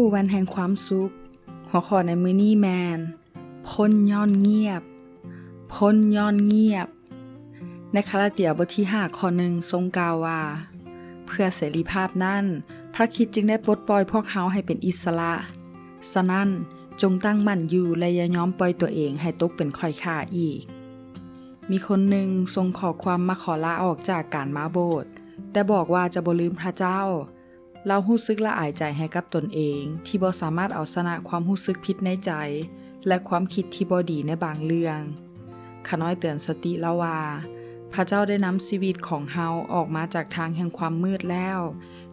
ຜູ້ແວ່ນແຫ່ງຄວາມສຸກ. ຫົວຂໍ້ໃນມື້ນີ້ແມ່ນ ພົ້ນຍ້ອນງຽບ, ພົ້ນຍ້ອນງຽບ. ໃນກາລາເຕຍບົດທີຫ້າ ຂໍ້ໜຶ່ງ ຊົງກ່າວວ່າ, ເພື່ອເສລີພາບນັ້ນ, ພຣະຄຣິດຈຶ່ງໄດ້ປົດປ່ອຍພວກເຮົາໃຫ້ເປັນອິດສະຫຼະ. ສະນັ້ນ, ຈົ່ງຕັ້ງໝັ້ນຢູ່ ແລະ ຢ່າຍອມປ່ອຍຕົວເອງໃຫ້ຕົກເປັນຂ້ອຍຂ້າອີກ. ມີຄົນໜຶ່ງສົ່ງຂໍ້ຄວາມມາຂໍລາອອກຈາກການມາໂບດ, ແຕ່ບອກວ່າຈະບໍ່ລືມພຣະເຈົ້າ. ລາວຮູ້ສຶກລະອາຍໃຈໃຫ້ກັບຕົນເອງທີ່ບໍ່ສາມາດເອົາຊະນະຄວາມຮູ້ສຶກຜິດໃນໃຈ ແລະ ຄວາມຄິດທີ່ບໍ່ດີໃນບາງເລື່ອງ. ຂ້ານ້ອຍເຕືອນສະຕິລາວວ່າ, ພຣະເຈົ້າໄດ້ນຳຊີວິດຂອງເຮົາອອກມາຈາກທາງແຫ່ງຄວາມມືດແລ້ວ.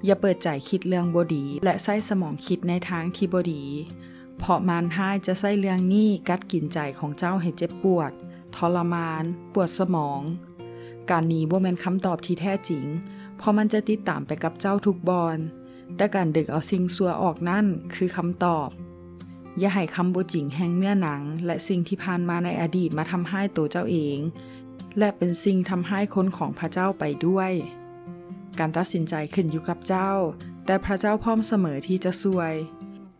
ຢ່າເປີດໃຈຄິດເລື່ອງບໍ່ດີ ແລະ ໃຊ້ສະໝອງຄິດໃນທາງທີ່ບໍ່ດີ, ເພາະມານຮ້າຍຈະໃຊ້ເລື່ອງນີ້ກັດກິນໃຈຂອງເຈົ້າໃຫ້ເຈັບປວດ, ທໍລະມານ, ປວດສະໝອງ. ການໜີບໍ່ແມ່ນຄຳຕອບທີ່ແທ້ຈິງ, ເພາະມັນຈະຕິດຕາມໄປກັບເຈົ້າທຸກບ່ອນ, ແຕ່ການດຶງເອົາສິ່ງຊົ່ວອອກນັ້ນຄືຄຳຕອບ. ຢ່າໃຫ້ຄຳບໍ່ຈິງແຫ່ງເນື້ອໜັງ ແລະ ສິ່ງທີ່ຜ່ານມາໃນອະດີດມາທຳຮ້າຍໂຕເຈົ້າເອງ ແລະ ເປັນສິ່ງທຳຮ້າຍຄົນຂອງພຣະເຈົ້າໄປດ້ວຍ. ການຕັດສິນໃຈຂຶ້ນຢູ່ກັບເຈົ້າ, ແຕ່ພຣະເຈົ້າພ້ອມສະເໝີທີ່ຈະຊ່ວຍ.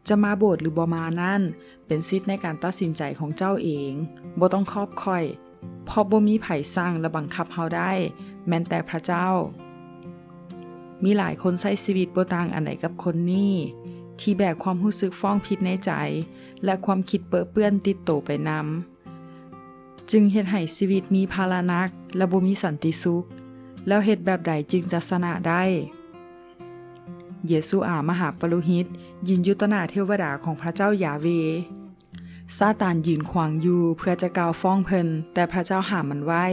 ຈະມາໂບດຫຼືບໍ່ມານັ້ນ ເປັນສິດໃນການຕັດສິນໃຈຂອງເຈົ້າເອງ, ບໍ່ຕ້ອງຂອບຂ້ອຍ, ເພາະບໍ່ມີໃຜສັ່ງ ແລະ ບັງຄັບເຮົາໄດ້, ແມ່ນແຕ່ພຣະເຈົ້າ. ມີຫຼາຍຄົນໃຊ້ຊີວິດບໍ່ຕ່າງອັນໃດກັບຄົນນີ້, ທີ່ແບກຄວາມຮູ້ສຶກຟ້ອງຜິດໃນໃຈ ແລະ ຄວາມຄິດເປິເປື້ອນຕິດໂຕໄປນຳ, ຈຶ່ງເຮັດໃຫ້ຊີວິດມີພາລະໜັກ ແລະ ບໍ່ມີສັນຕິສຸກ. ແລ້ວເຮັດແບບໃດຈຶ່ງຈະຊະນະໄດ້? ເຢຊູອາ ມະຫາປະໂລຫິດ ຢືນຢູ່ຕໍ່ໜ້າເທວະດາຂອງພຣະເຈົ້າຢາເວ. ຊາຕານຢືນຂວາງຢູ່ເພື່ອຈະກ່າວຟ້ອງເພິ່ນ, ແຕ່ພຣະເຈົ້າຫ້າມມັນໄວ້.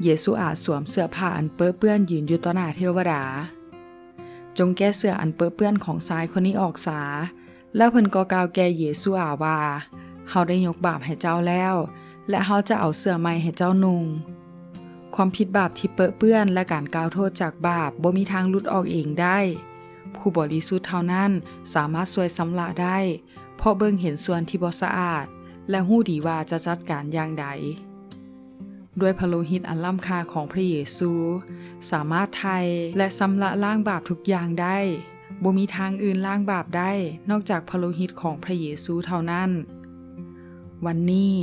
ເຢຊູອາສວມເສື້ອຜ້າອັນເປິເປື້ອນຢືນຢູ່ຕໍ່ໜ້າເທວະດາ. ຈົ່ງແກ້ເສື້ອອັນເປິເປື້ອນຂອງຊາຍຄົນນີ້ອອກສາ. ແລ້ວເພິ່ນກໍກ່າວແກ່ເຢຊູອາວ່າ, ເຮົາໄດ້ຍົກບາບໃຫ້ເຈົ້າແລ້ວ, ແລະ ເຮົາຈະເອົາເສື້ອໃໝ່ໃຫ້ເຈົ້ານຸ່ງ. ຄວາມຜິດບາບທີ່ເປິເປື້ອນ ແລະ ການກ່າວໂທດຈາກບາບບໍ່ມີທາງຫຼຸດອອກເອງໄດ້. ຜູ້ບໍລິສຸດເທົ່ານັ້ນສາມາດຊ່ວຍຊຳລະໄດ້, ເພາະເບິ່ງເຫັນສ່ວນທີ່ບໍ່ສະອາດ ແລະ ຮູ້ດີວ່າຈະຈັດການຢ່າງໃດ. ດ້ວຍພະໂລຫິດອັນລ້ຳຄ່າຂອງພະເຢຊູ ສາມາດໄຖ່ ແລະ ຊຳລະລ້າງບາບທຸກຢ່າງໄດ້. ບໍ່ມີທາງອື່ນລ້າງບາບໄດ້ນອກຈາກພະໂລຫິດຂອງພະເຢຊູເທົ່ານັ້ນ. ວັນນີ້,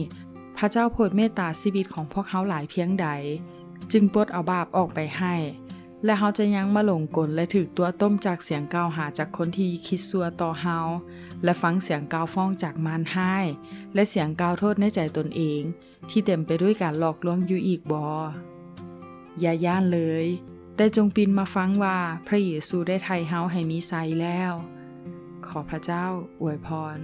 ພຣະເຈົ້າໂຜດເມດຕາຊີວິດຂອງພວກເຮົາຫຼາຍພຽງໃດ, ຈຶ່ງປົດເອົາບາບອອກໄປໃຫ້, ແລະ ເຮົາຈະຍັງມາຫຼົງກົນ ແລະ ຖືກຕົວະຕົ້ມຈາກສຽງກ່າວຫາຈາກຄົນທີ່ຄິດຊົ່ວຕໍ່ເຮົາ ແລະ ຟັງສຽງກ່າວຟ້ອງຈາກມານຮ້າຍ ແລະ ສຽງກ່າວໂທດໃນໃຈຕົນເອງ ທີ່ເຕັມໄປດ້ວຍການຫຼອກລວງຢູ່ອີກບໍ? ຢ່າຢ້ານເລີຍ, ແຕ່ຈົ່ງປິ່ນມາຟັງວ່າພະເຢຊູໄດ້ໄຖ່ເຮົາໃຫ້ມີໄຊແລ້ວ. ຂໍພະເຈົ້າອວຍພອນ.